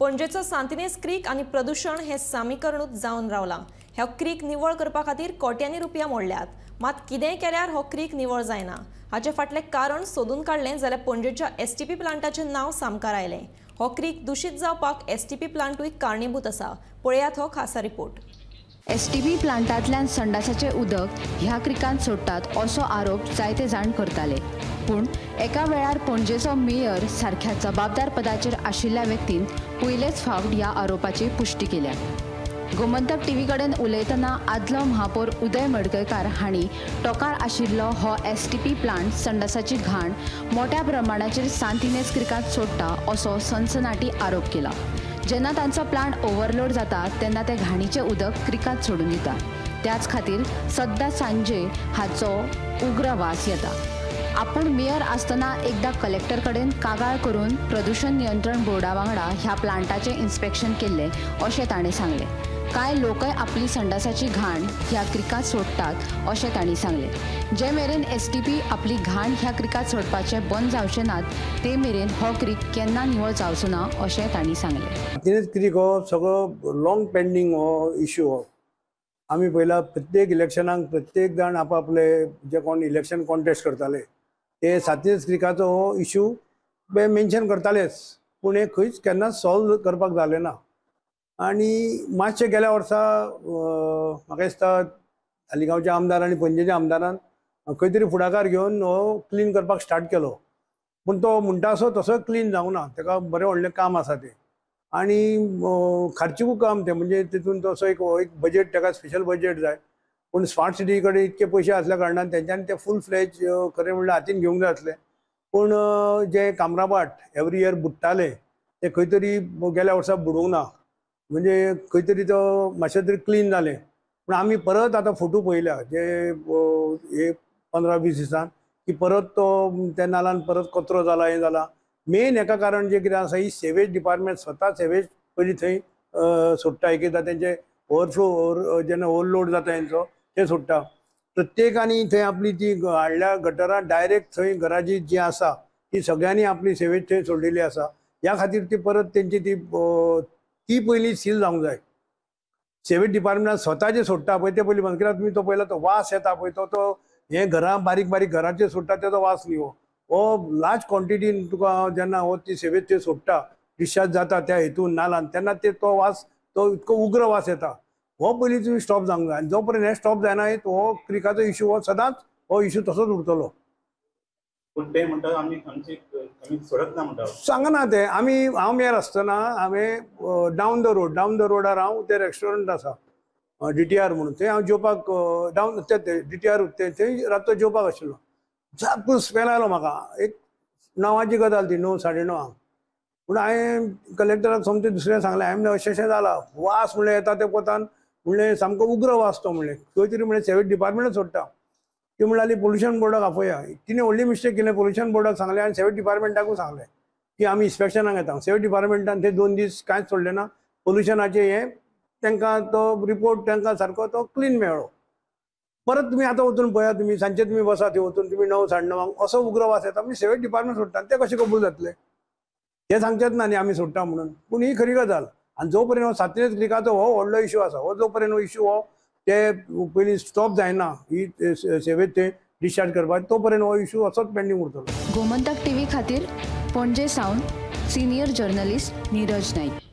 पणजेचो सांतिनेज creek आनी प्रदूषण हे समीकरणूच जावन रावलां. ह्या क्रीक निवळ करपा खातीर कोट्यांनी रुपया मोडल्यात, मात कितेंय केल्यार हो क्रीक निवळ जायना. हाचे फाटलें कारण सोदून काडलें जाल्यार पणजेच्या एसटीपी प्लांटाचें नांव सामकार आयलें. हो क्रीक दूषित जावपाक एसटीपी प्लांटूय कारणीभूत आसा. पळयात हो खासा रिपोर्ट. एसटीपी प्लांटांतल्यान संडासाचें उदक ह्या क्रिकांत सोडटात असो आरोप जायते जाण करताले. पूण एका वेळार पणजेचो मेयर सारख्या जबाबदार पदाचेर आशिल्ल्या व्यक्तीन पयलेच फावट ह्या आरोपाची पुष्टी केल्या. गोमंतक टीव्ही कडेन उलयतना आदलो महापौर उदय मडकयकार हांणी टोकार आशिल्लो हो एसटीपी प्लांट संडासाची घाण मोठ्या प्रमाणाचेर सांतिनेज क्रिकांत सोडटा असो सनसनाटी आरोप केला. जेन्ना तांचो प्लांट ओव्हरलोड जाता तेन्ना ते घाणीचें उदक क्रिकांत सोडून दिता. त्याच खातीर सद्दां सांजे हाचो उग्र वास येता. आपूण मेयर आसतना एकदा कलेक्टर कडेन कागाळ करून प्रदूषण नियंत्रण बोर्डा वांगडा ह्या प्लांटाचें इन्स्पेक्शन केल्लें अशें ताणें सांगलें. कांय लोकय आपली संडासाची घाण ह्या क्रिकांत सोडटात अशें तांणी सांगलें. जे मेरेन एसटीपी आपली घाण ह्या क्रिकांत सोडपाचें बंद जावचें नात ते मेरेन हो क्रीक केन्ना निवळ जावचो ना अशें तांणी सांगलें. सांतिनेज क्रीक हो सगळो लॉंग पेंडींग हो इश्यू हो. आमी पयला प्रत्येक इलेक्शनाक प्रत्येक जाण आपआपले जे कोण इलेक्शन कॉन्टेस्ट करताले ते सांतिनेज क्रिकाचो हो इश्यू मेन्शन करतालेच, पूण हे खंयच केन्नाच सॉल्व करपाक जालें ना. आनी मातशें गेल्या वर्सा म्हाका दिसता तालिगांवच्या आमदार आनी पणजेच्या आमदारान खंय तरी फुडाकार घेवन हो क्लीन करपाक स्टार्ट केलो, पूण तो म्हणटा असो तसो क्लीन जावंक ना. ताका बरें व्हडलें काम आसा तें आनी खर्चिकूय काम तें, म्हणजे तितून तसो एक बजेट ताका स्पेशल बजेट जाय. पूण स्मार्ट सिटी कडेन इतके पयशे आसल्या कारणान तेंच्यांनी ते फूल फ्लॅज खरें म्हणल्यार हातीन घेवंक जाय आसलें. पूण जे कामराबाट एवरी इयर बुडटाले ते खंय तरी गेल्या वर्सा बुडूंक ना, म्हणजे खंय तरी तो मातशें तरी क्लीन जालें. पूण आमी परत आतां फोटो पळयल्या जे हे 15-20 दिसान की परत तो त्या नालान परत कचरो जाला, हें जाला. मेन हेका कारण जें कितें आसा, ही सेवेज डिपार्टमेंट स्वता सेवेज पयलीं थंय सोडटा. एक एकदां तेंचे ओवरफ्लो जेन्ना ओवरलोड जाता तेंचो ते सोडटा. प्रत्येकानी थंय आपली ती हाडल्या गटरां डायरेक्ट थंय घराची जी आसा ती सगळ्यांनी आपली सेवेज थंय सोडलेली आसा. ह्या खातीर ती परत तेंची ती ती पयलीं सील जावंक जाय. सेवेज डिपार्टमेंटान स्वता जे सोडटा पळय ते पयलीं बंद कित्याक तुमी तो पळयला तो वास येता पळय तो हे घरां बारीक बारीक घराचेर सोडटा तेजो वास न्ही हो. हो लार्ज क्वॉन्टिटीन तुका जेन्ना हो ती सेवेज थंय सोडटा डिस्चार्ज जाता त्या हेतून नालान तेन्ना ते तो वास तो इतको उग्र वास येता. हो पयलीं तुमी स्टॉप जावंक जाय आनी जो पर्यंत हें स्टॉप जायना हो क्रिकाचो इश्यू हो सदांच हो इश्यू तसोच उरतलो. पूण ते म्हणटा आमी आमची सोडत ना म्हणटा सांगना ते. आमी हांव मेयर आसतना हांवें डावन the रोडार हांव ते रेस्टॉरंट आसा DTR म्हणून थंय हांव जेवपाक डावन ते DTR थंय रातचो जेवपाक आशिल्लो. सामको स्मेल आयलो म्हाका. एक 9ची गजाल ती, 9, 9:30. पूण हांवें कलेक्टराक सोमतें दुसऱ्यान सांगलें, हांवें म्हणलें अशें अशें जालां, वास म्हणलें येता ते पोतान, म्हणलें सामको उग्र वास तो, म्हणलें खंय तरी म्हणलें सेवेज डिपार्टमेंटच सोडटा. ती म्हणली पोल्युशन बोर्डाक आपोवया. तिणें व्हडली मिस्टेक केली, पोल्युशन बोर्डाक सांगलें आनी सेवेज डिपार्टमेंटाकूय सांगलें की आमी इन्स्पेक्शनाक येता. सेवेज डिपार्टमेंटान ते 2 दीस कांयच सोडलें ना. पोल्युशनाचें हें तांकां तो रिपोर्ट तांकां सारको तो क्लीन मेळ्ळो. परत तुमी आतां वचून पळया, तुमी सांजचे तुमी बसा थंय वचून तुमी 9, 9:30 असो उग्र वास येता. म्हणजे सेवेज डिपार्टमेंट सोडटा ते कशें कबूल जातले हे सांगचेच ना न्ही आमी सोडटा म्हणून. पूण ही खरी गजाल. आनी जो पर्यंत हो सांतिनेज क्रिकाचो हो व्हडलो इश्यू आसा, हो जो पर्यंत हो इश्यू हो ते पयलीं स्टॉप जायना ही सेवेज ते डिस्चार्ज करपाक तो पर्यंत हो इश्यू असोच पेंडींग उरतलो. गोमंतक टीव्ही खातीर पणजे सावन सिनियर जर्नलिस्ट नीरज नाईक.